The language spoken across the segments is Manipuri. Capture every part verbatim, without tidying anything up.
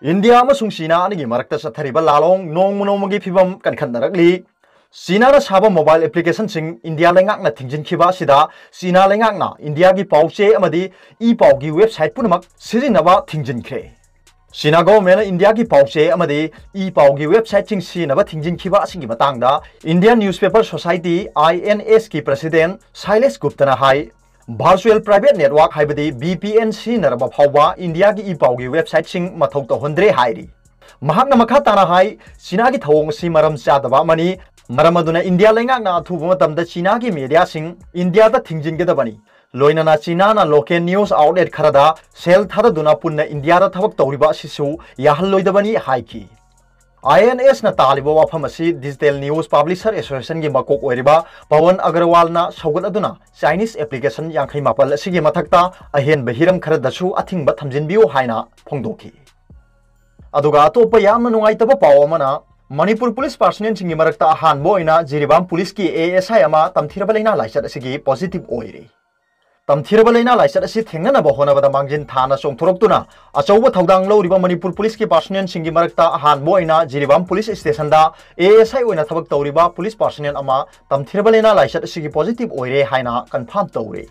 ꯏꯟꯗꯤꯌꯥ ꯑꯃꯁꯨꯡ ꯆꯤꯅꯥ ꯑꯅꯤꯒꯤ ꯃꯔꯛꯇ ꯆꯠꯊꯔꯤꯕ ꯂꯥꯂꯣꯡ ꯅꯣꯡꯃ ꯅꯣꯡꯃꯒꯤ ꯐꯤꯕꯝ ꯀꯟꯈꯠꯅꯔꯛꯂꯤ꯫ ꯆꯤꯅꯥꯅ ꯁꯥꯕ mobile applicationꯁꯤꯡ ꯏꯟꯗꯤꯌꯥ ꯂꯩꯉꯥꯛꯅ ꯊꯤꯡꯖꯤꯟꯈꯤꯕ ꯑꯁꯤꯗ ꯆꯤꯅꯥ ꯂꯩꯉꯥꯛꯅ ꯏꯟꯗꯤꯌꯥꯒꯤ ꯄꯥꯎ ꯆꯦ ꯑꯃꯗꯤ ꯏ ꯄꯥꯎꯒꯤ website ꯄꯨꯝꯅꯃꯛ ꯁꯤꯖꯤꯟꯅꯕ ꯊꯤꯡꯖꯤꯟꯈ꯭ꯔꯦ꯫ ꯆꯤꯅꯥ governmentꯅ ꯏꯟꯗꯤꯌꯥꯒꯤ ꯄꯥꯎ ꯆꯦ ꯑꯃꯗꯤ ꯏ ꯄꯥꯎꯒꯤ websiteꯁꯤꯡ ꯁꯤꯖꯤꯟꯅꯕ ꯊꯤꯡꯖꯤꯟꯈꯤꯕ ꯑꯁꯤꯒꯤ ꯃꯇꯥꯡꯗ Indian Newspaper Society, INSꯀꯤ president ꯁꯥꯏꯂꯦꯁ ꯒꯨꯞꯇꯅ ꯍꯥꯏ, virtual private network ꯍꯥꯏꯕꯗꯤ VPN ꯁꯤꯖꯤꯟꯅꯔꯕ ꯐꯥꯎꯕ ꯏꯟꯗꯤꯌꯥꯒꯤ ꯏ ꯄꯥꯎꯒꯤ websiteꯁꯤꯡ ꯃꯊꯧ ꯇꯧꯍꯟꯗ꯭ꯔꯦ ꯍꯥꯏꯔꯤ꯫ ꯃꯍꯥꯛꯅ ꯃꯈꯥ ꯇꯥꯅ ꯍꯥꯏ, ꯆꯤꯅꯥꯒꯤ ꯊꯧꯑꯣꯡ ꯑꯁꯤ ꯃꯔꯝ ꯆꯥꯗꯕ ꯑꯃꯅꯤ, ꯃꯔꯝ ꯑꯗꯨꯅ ꯏꯟꯗꯤꯌꯥ ꯂꯩꯉꯥꯛꯅ ꯑꯊꯨꯕ ꯃꯇꯝꯗ ꯆꯤꯅꯥꯒꯤ mediaꯁꯤꯡ ꯏꯟꯗꯤꯌꯥꯗ ꯊꯤꯡꯖꯤꯟꯒꯗꯕꯅꯤ, ꯂꯣꯏꯅꯅ ꯆꯤꯅꯥꯅ local news outlet ꯈꯔꯗ ꯁꯦꯜ ꯊꯥꯗꯗꯨꯅ ꯄꯨꯟꯅ ꯏꯟꯗꯤꯌꯥꯗ ꯊꯕꯛ ꯇꯧꯔꯤꯕ ꯑꯁꯤꯁꯨ ꯌꯥꯍꯜꯂꯣꯏꯗꯕꯅꯤ ꯍꯥꯏꯈꯤ꯫ INSꯅ ꯇꯥꯜꯂꯤꯕ ꯋꯥꯐꯝ ꯑꯁꯤ digital news publisher associationꯒꯤ ꯃꯀꯣꯛ ꯑꯣꯏꯔꯤꯕ ꯄꯋꯟ ꯑꯒꯔꯋꯥꯜꯅ ꯁꯧꯒꯠꯂꯗꯨꯅ Chinese application ꯌꯥꯡꯈꯩ ꯃꯥꯄꯜ ꯑꯁꯤꯒꯤ ꯃꯊꯛꯇ ꯑꯍꯦꯟꯕ ꯍꯤꯔꯝ ꯈꯔꯗꯁꯨ ꯑꯊꯤꯡꯕ ꯊꯝꯖꯤꯟꯕꯤꯌꯨ ꯍꯥꯏꯅ ꯐꯣꯡꯗꯣꯛꯈꯤ꯫ ꯑꯗꯨꯒ ꯑꯇꯣꯞꯄ ꯌꯥꯝꯅ ꯅꯨꯡꯉꯥꯏꯇꯕ ꯄꯥꯎ ꯑꯃꯅ, ꯃꯅꯤꯄꯨꯔ police personnelꯁꯤꯡꯒꯤ ꯃꯔꯛꯇ ꯑꯍꯥꯟꯕ ꯑꯣꯏꯅ ꯖꯤꯔꯤꯕꯥꯝ policeꯀꯤ ASI ꯑꯃ ꯇꯝꯊꯤꯔꯕ ꯂꯩꯅꯥ ꯂꯥꯏꯆꯠ ꯑꯁꯤꯒꯤ positive ꯑꯣꯏꯔꯦ꯫ ꯇꯝꯊꯤꯔꯕ ꯂꯩꯅꯥ ꯂꯥꯏꯆꯠ ꯑꯁꯤ ꯊꯦꯡꯅꯅꯕ ꯍꯣꯠꯅꯕꯗ ꯃꯥꯡꯖꯤꯟ ꯊꯥꯅ ꯆꯣꯡꯊꯣꯔꯛꯇꯨꯅ ꯑꯆꯧꯕ ꯊꯧꯗꯥꯡ ꯂꯧꯔꯤꯕ ꯃꯅꯤꯄꯨꯔ policeꯀꯤ personnelꯁꯤꯡꯒꯤ ꯃꯔꯛꯇ ꯑꯍꯥꯟꯕ ꯑꯣꯏꯅ ꯖꯤꯔꯤꯕꯥꯝ police stationꯗ ASI ꯑꯣꯏꯅ ꯊꯕꯛ ꯇꯧꯔꯤꯕ police personnel ꯑꯃ ꯇꯝꯊꯤꯔꯕ ꯂꯩꯅꯥ ꯂꯥꯏꯆꯠ ꯑꯁꯤꯒꯤ positive ꯑꯣꯏꯔꯦ ꯍꯥꯏꯅ confirm ꯇꯧꯔꯦ꯫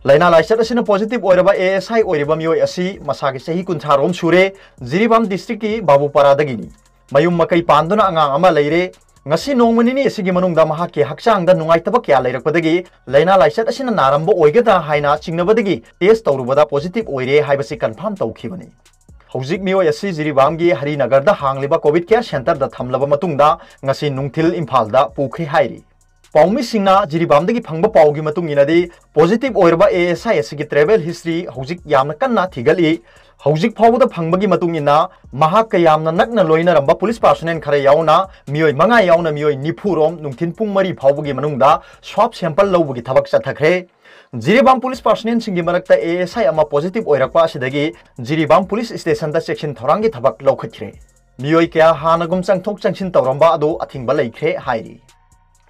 ꯂꯩꯅꯥ ꯂꯥꯏꯆꯠ ꯑꯁꯤꯅ positive ꯑꯣꯏꯔꯕ ASI ꯑꯣꯏꯔꯤꯕ ꯃꯤꯑꯣꯏ ꯑꯁꯤ ꯃꯁꯥꯒꯤ ꯆꯍꯤ ꯀꯨꯟꯊ꯭ꯔꯥ ꯔꯣꯝ ꯁꯨꯔꯦ, ꯖꯤꯔꯤꯕꯥꯝ districtꯀꯤ ꯕꯥꯕꯨꯄꯥꯔꯥꯗꯒꯤꯅꯤ꯫ ꯃꯌꯨꯝ ꯃꯀꯩ ꯄꯥꯟꯗꯨꯅ ꯑꯉꯥꯡ ꯑꯃ ꯂꯩꯔꯦ꯫ ꯉꯁꯤ ꯅꯣꯡꯃ ꯅꯤꯅꯤ ꯑꯁꯤꯒꯤ ꯃꯅꯨꯡꯗ ꯃꯍꯥꯛꯀꯤ ꯍꯛꯆꯥꯡꯗ ꯅꯨꯡꯉꯥꯏꯇꯕ ꯀꯌꯥ ꯂꯩꯔꯛꯄꯗꯒꯤ ꯂꯩꯅꯥ ꯂꯥꯏꯆꯠ ꯑꯁꯤꯅ ꯅꯥꯔꯝꯕ ꯑꯣꯏꯒꯗ꯭ꯔꯥ ꯍꯥꯏꯅ ꯆꯤꯡꯅꯕꯗꯒꯤ test ꯇꯧꯔꯨꯕꯗ positive ꯑꯣꯏꯔꯦ ꯍꯥꯏꯕꯁꯤ confirm ꯇꯧꯈꯤꯕꯅꯤ꯫ ꯍꯧꯖꯤꯛ ꯃꯤꯑꯣꯏ ꯑꯁꯤ ꯖꯤꯔꯤꯕꯥꯝꯒꯤ ꯍꯔꯤꯅꯒꯔꯗ ꯍꯥꯡꯂꯤꯕ COVID care centreꯗ ꯊꯝꯂꯕ ꯃꯇꯨꯡꯗ ꯉꯁꯤ ꯅꯨꯡꯊꯤꯜ ꯏꯝꯐꯥꯜꯗ ꯄꯨꯈ꯭ꯔꯦ ꯍꯥꯏꯔꯤ꯫ ꯄꯥꯎꯃꯤꯁꯤꯡꯅ ꯖꯤꯔꯤꯕꯥꯝꯗꯒꯤ ꯐꯪꯕ ꯄꯥꯎꯒꯤ ꯃꯇꯨꯡ ꯏꯟꯅꯗꯤ, positive ꯑꯣꯏꯔꯕ ASI ꯑꯁꯤꯒꯤ travel history ꯍꯧꯖꯤꯛ ꯌꯥꯝꯅ ꯀꯟꯅ ꯊꯤꯒꯠꯂꯤ꯫ ꯍꯧꯖꯤꯛ ꯐꯥꯎꯕꯗ ꯐꯪꯕꯒꯤ ꯃꯇꯨꯡ ꯏꯟꯅ, ꯃꯍꯥꯛꯀ ꯌꯥꯝꯅ ꯅꯛꯅ ꯂꯣꯏꯅꯔꯝꯕ police personnel ꯈꯔ ꯌꯥꯎꯅ ꯃꯤꯑꯣꯏ ꯃꯉꯥ ꯌꯥꯎꯅ ꯃꯤꯑꯣꯏ ꯅꯤꯐꯨ ꯔꯣꯝ ꯅꯨꯡꯊꯤꯜ ꯄꯨꯡ ꯃꯔꯤ ꯐꯥꯎꯕꯒꯤ ꯃꯅꯨꯡꯗ swab sample ꯂꯧꯕꯒꯤ ꯊꯕꯛ ꯆꯠꯊꯈ꯭ꯔꯦ꯫ ꯖꯤꯔꯤꯕꯥꯝ police personnelꯁꯤꯡꯒꯤ ꯃꯔꯛꯇ ASI ꯑꯃ positive ꯑꯣꯏꯔꯛꯄ ꯑꯁꯤꯗꯒꯤ ꯖꯤꯔꯤꯕꯥꯝ police stationꯗ ꯆꯦꯛꯁꯤꯟ ꯊꯧꯔꯥꯡꯒꯤ ꯊꯕꯛ ꯂꯧꯈꯠꯈ꯭ꯔꯦ꯫ ꯃꯤꯑꯣꯏ ꯀꯌꯥ ꯍꯥꯟꯅꯒꯨꯝ ꯆꯪꯊꯣꯛ ꯆꯪꯁꯤꯟ ꯇꯧꯔꯝꯕ ꯑꯗꯨ ꯑꯊꯤꯡꯕ ꯂꯩꯈ꯭ꯔꯦ ꯍꯥꯏꯔꯤ꯫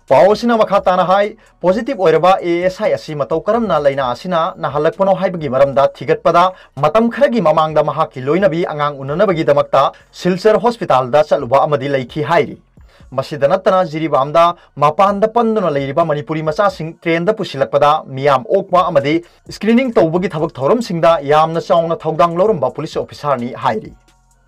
ꯄꯥꯎ ꯑꯁꯤꯅ ꯃꯈꯥ ꯇꯥꯅ ꯍꯥꯏ, positive ꯑꯣꯏꯔꯕ A S I ꯑꯁꯤ ꯃꯇꯧ ꯀꯔꯝꯅ ꯂꯥꯏꯅꯥ ꯑꯁꯤꯅ ꯅꯥꯍꯜꯂꯛꯄꯅꯣ ꯍꯥꯏꯕꯒꯤ ꯃꯔꯝꯗ ꯊꯤꯒꯠꯄꯗ ꯃꯇꯝ ꯈꯔꯒꯤ ꯃꯃꯥꯡꯗ ꯃꯍꯥꯛꯀꯤ ꯂꯣꯏꯅꯕꯤ ꯑꯉꯥꯡ ꯎꯅꯅꯕꯒꯤꯗꯃꯛꯇ ꯁꯤꯜꯆꯔ ꯍꯣꯁꯄꯤꯇꯥꯜꯗ ꯆꯠꯂꯨꯕ ꯑꯃꯗꯤ ꯂꯩꯈꯤ ꯍꯥꯏꯔꯤ꯫ ꯃꯁꯤꯗ ꯅꯠꯇꯅ ꯖꯤꯔꯤꯕꯥꯝꯗ ꯃꯄꯥꯟꯗ ꯄꯟꯗꯨꯅ ꯂꯩꯔꯤꯕ ꯃꯅꯤꯄꯨꯔꯤ ꯃꯆꯥꯁꯤꯡ ꯇ꯭ꯔꯦꯟꯗ ꯄꯨꯁꯤꯜꯂꯛꯄꯗ ꯃꯤꯌꯥꯝ ꯑꯣꯛꯄ ꯑꯃꯗꯤ screening ꯇꯧꯕꯒꯤ ꯊꯕꯛ ꯊꯧꯔꯝꯁꯤꯡꯗ ꯌꯥꯝꯅ ꯆꯥꯎꯅ ꯊꯧꯗꯥꯡ ꯂꯧꯔꯝꯕ ꯄꯨꯂꯤꯁ ꯑꯣꯐꯤꯁꯥꯔꯅꯤ ꯍꯥꯏꯔꯤ꯫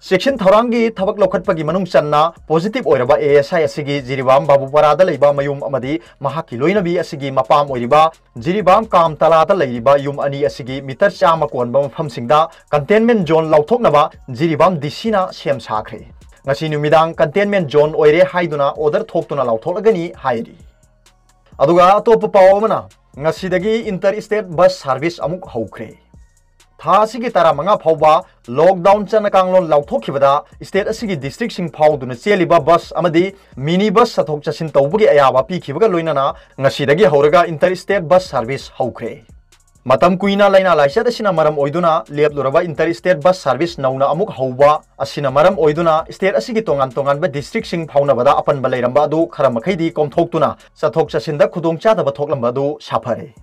ꯆꯦꯛꯁꯤꯟ ꯊꯧꯔꯥꯡꯒꯤ ꯊꯕꯛ ꯂꯧꯈꯠꯄꯒꯤ ꯃꯅꯨꯡ ꯆꯟꯅ positive ꯑꯣꯏꯔꯕ A S I ꯑꯁꯤꯒꯤ ꯖꯤꯔꯤꯕꯥꯝ ꯕꯥꯕꯨꯄꯥꯔꯥꯗ ꯂꯩꯕ ꯃꯌꯨꯝ ꯑꯃꯗꯤ ꯃꯍꯥꯛꯀꯤ ꯂꯣꯏꯅꯕꯤ ꯑꯁꯤꯒꯤ ꯃꯄꯥꯝ ꯑꯣꯏꯔꯤꯕ ꯖꯤꯔꯤꯕꯥꯝ ꯀꯥꯝꯇꯂꯥꯗ ꯂꯩꯔꯤꯕ ꯌꯨꯝ ꯑꯅꯤ ꯑꯁꯤꯒꯤ ꯃꯤꯇꯔ ꯆꯥꯝꯃ ꯀꯣꯟꯕ ꯃꯐꯝꯁꯤꯡꯗ containment zone ꯂꯥꯎꯊꯣꯛꯅꯕ ꯖꯤꯔꯤꯕꯥꯝ D Cꯅ ꯁꯦꯝ ꯁꯥꯈ꯭ꯔꯦ꯫ ꯉꯁꯤ ꯅꯨꯃꯤꯗꯥꯡ containment zone ꯑꯣꯏꯔꯦ ꯍꯥꯏꯗꯨꯅ order ꯊꯣꯛꯇꯨꯅ ꯂꯥꯎꯊꯣꯛꯂꯒꯅꯤ ꯍꯥꯏꯔꯤ꯫ ꯑꯗꯨꯒ ꯑꯇꯣꯞꯄ ꯄꯥꯎ ꯑꯃꯅ, ꯉꯁꯤꯗꯒꯤ inter state bus service ꯑꯃꯨꯛ ꯍꯧꯈ꯭ꯔꯦ꯫ ꯊꯥ ꯑꯁꯤꯒꯤ ꯇꯔꯥꯃꯉꯥ ꯐꯥꯎꯕ lockdown ꯆꯠꯅ ꯀꯥꯡꯂꯣꯟ ꯂꯥꯎꯊꯣꯛꯈꯤꯕꯗ state ꯑꯁꯤꯒꯤ districtꯁꯤꯡ ꯐꯥꯎꯗꯨꯅ ꯆꯦꯜꯂꯤꯕ bus ꯑꯃꯗꯤ mini bus ꯆꯠꯊꯣꯛ ꯆꯠꯁꯤꯟ ꯇꯧꯕꯒꯤ ꯑꯌꯥꯕ ꯄꯤꯈꯤꯕꯒ ꯂꯣꯏꯅꯅ ꯉꯁꯤꯗꯒꯤ ꯍꯧꯔꯒ inter state bus service ꯍꯧꯈ꯭ꯔꯦ꯫ ꯃꯇꯝ ꯀꯨꯏꯅ ꯂꯥꯏꯅꯥ ꯂꯥꯏꯆꯠ ꯑꯁꯤꯅ ꯃꯔꯝ ꯑꯣꯏꯗꯨꯅ ꯂꯦꯞꯂꯨꯔꯕ inter state bus service ꯅꯧꯅ ꯑꯃꯨꯛ ꯍꯧꯕ ꯑꯁꯤꯅ ꯃꯔꯝ ꯑꯣꯏꯗꯨꯅ state ꯑꯁꯤꯒꯤ ꯇꯣꯉꯥꯟ ꯇꯣꯉꯥꯟꯕ districtꯁꯤꯡ ꯐꯥꯎꯅꯕꯗ ꯑꯄꯟꯕ ꯂꯩꯔꯝꯕ ꯑꯗꯨ ꯈꯔ ꯃꯈꯩꯗꯤ ꯀꯣꯝꯊꯣꯛꯇꯨꯅ ꯆꯠꯊꯣꯛ ꯆꯠꯁꯤꯟꯗ ꯈꯨꯗꯣꯡꯆꯥꯗꯕ ꯊꯣꯛꯂꯝꯕ ꯑꯗꯨ ꯁꯥꯐꯔꯦ꯫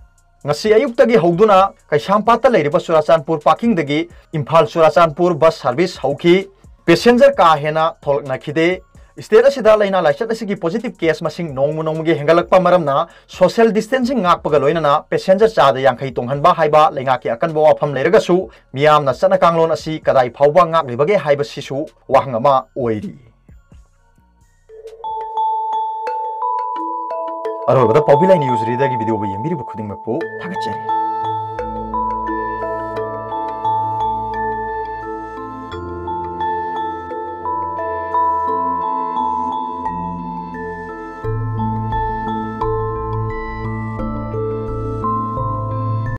ꯉꯁꯤ ꯑꯌꯨꯛꯇꯒꯤ ꯍꯧꯗꯨꯅ ꯀꯩꯁꯥꯝꯄꯥꯠꯇ ꯂꯩꯔꯤꯕ ꯆꯨꯔꯥꯆꯥꯟꯄꯨꯔ parkingꯗꯒꯤ ꯏꯝꯐꯥꯜ ꯆꯨꯔꯥꯆꯥꯟꯄꯨꯔ bus service ꯍꯧꯈꯤ꯫ Passenger ꯀꯥ ꯍꯦꯟꯅ ꯊꯣꯛꯂꯛꯅꯈꯤꯗꯦ꯫ State ꯑꯁꯤꯗ ꯂꯥꯏꯅꯥ ꯂꯥꯏꯆꯠ ꯑꯁꯤꯒꯤ positive case ꯃꯁꯤꯡ ꯅꯣꯡꯃ ꯅꯣꯡꯃꯒꯤ ꯍꯦꯟꯒꯠꯂꯛꯄ ꯃꯔꯝꯅ social distancing ꯉꯥꯛꯄꯒ ꯂꯣꯏꯅꯅ passenger ꯆꯥꯗ ꯌꯥꯡꯈꯩ ꯇꯣꯡꯍꯟꯕ ꯍꯥꯏꯕ ꯂꯩꯉꯥꯛꯀꯤ ꯑꯀꯟꯕ ꯋꯥꯐꯝ ꯂꯩꯔꯒꯁꯨ, ꯃꯤꯌꯥꯝꯅ ꯆꯠꯅ ꯀꯥꯡꯂꯣꯟ ꯑꯁꯤ ꯀꯗꯥꯏ ꯐꯥꯎꯕ ꯉꯥꯛꯂꯤꯕꯒꯦ ꯍꯥꯏꯕꯁꯤꯁꯨ ꯋꯥꯍꯪ ꯑꯃ ꯑꯣꯏꯔꯤ꯫ ꯑꯔꯣꯏꯕꯗ ꯄꯥꯎꯕꯤ ꯂꯥꯏ news readerꯒꯤ videoꯕꯨ ꯌꯦꯡꯕꯤꯔꯤꯕ ꯈꯨꯗꯤꯡꯃꯛꯄꯨ ꯊꯥꯒꯠꯆꯔꯤ꯫